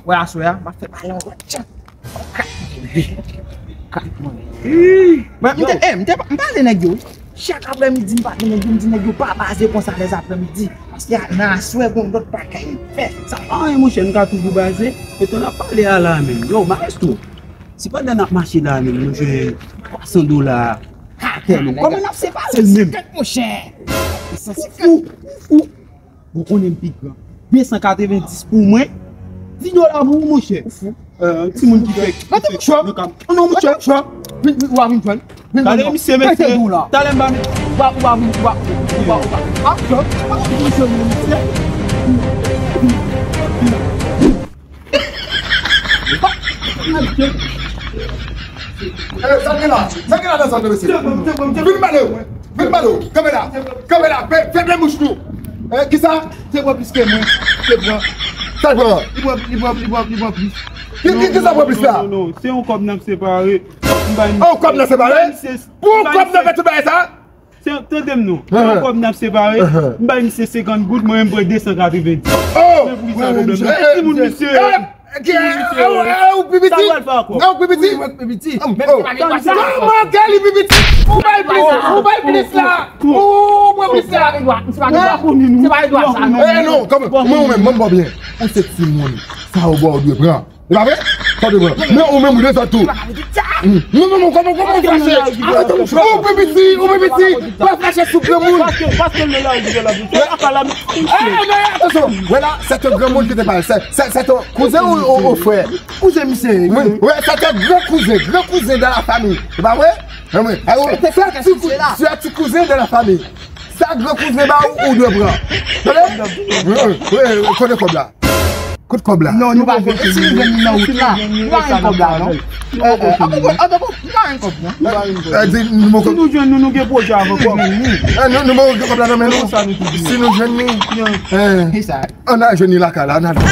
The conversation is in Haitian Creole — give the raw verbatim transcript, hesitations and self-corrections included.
Wè aswè a, m ap fè pale yon lòt chan. Kat mwen. Mwen, m te, eh, m te, m pale nèg yo. Chak aprèmidi, m pale nèg yo, m di nèg yo pa baze konsa lèzaprèmidi. Paske nan aswè, gon lòt bagay m fè. Sa pa anyen, monchè, m ka toujou baze. E tan n ap pale a la menm. Yo, maestro, si pandan n ap mache la menm, nou jwenn twa san dola atè menm, kòman n ap separe l menm? Monchè. Ou fou, ou fou. Ou konnen m pi gran. De san katrevenndis pou mwen. Dis dola pou ou, monchè. Ou fou. Yon timoun ki fè. Mete chò. Non, monchè, chò. Vin, vin, w a vin jwenn. Vin jwenn. Gade misye, mesye. Talè m ba m. Ou pa, ou pa vin, ou pa, ou pa, ou pa. Ah, chò. Ou pa vin jwenn, mesye. Eh, sa gen la? Sa gen la nan zòn nan, mesye? Vin pale w. Vin pale w. Kanpe la. Kanpe la. Fè, fè de mouch nou. Eh, kisa? Te bwè plis ke mwen. Te bwè. Sa l pran? Li bwè, li bwè, li bwè, li bwè plis. Ki, ki, kisa bwè plis la? Non, non, non. Se yon kòb n ap separe. M bay misye. Oh, kòb n ap separe? Pou yon kòb n ap fè tout bagay sa? Se, tande m non. Se yon kòb n ap separe. M bay misye senkant goud, mwen menm pran de san katrevenndis. Oh! Men pou ki sa pwoblèm nan? Ki timoun misye? Ki, eh, eh, ou pi piti? Sa pral fè ankò? Eh, ou pi piti? Wi, mwen pi piti. Oh, men se pa de dwa sa. Kòman ke li pi piti? Ou bay plis, ou bay plis la. Ou pran plis la. Se pa de dwa, se pa de dwa. Se pa de dwa sa, non. Eh, non, kòman? Mwen, mwen menm, mwen ba w byen. Ou se timoun. Sa ou ba w dwe pran. E pa vre? Sa w dwe pran. Men ou menm, ou dwe fè tou. Non, non, non, kòman, kòman ou fache? Ou pi piti, ou pi piti. Pa fache sou granmoun. Paske, paske l nan lari, l ap di, se apa la, men. Eh, men, atansyon. Wè la, se te granmoun ki te pale. Se, se, se te kouzen ou, ou, ou frè? Kouzen misye. Wi, wi, se te gran kouzen, gran kouzen de la fami. E pa vre? E wi. Se ti kou-, se ti kouzen de la fami. Sa gran kouzen ba ou, ou dwe pran. Tande? Wi, wi, wi, kote kòb la? Kote kòb la? Non, nou pa jwenn. E si nou jwenn li nan wout la? Nou pa jwenn kòb la, non. Eh, eh, ah, bon, ah, bon, nou pa jwenn kòb, non. Eh, di nou bon kòb. Si nou jwenn nou, nou gen pwojè avè kòb. Eh, nou, nou bon gen kòb la nan men nou. Si nou jwenn li, eh, ann al jwenn li lakay la, ann al.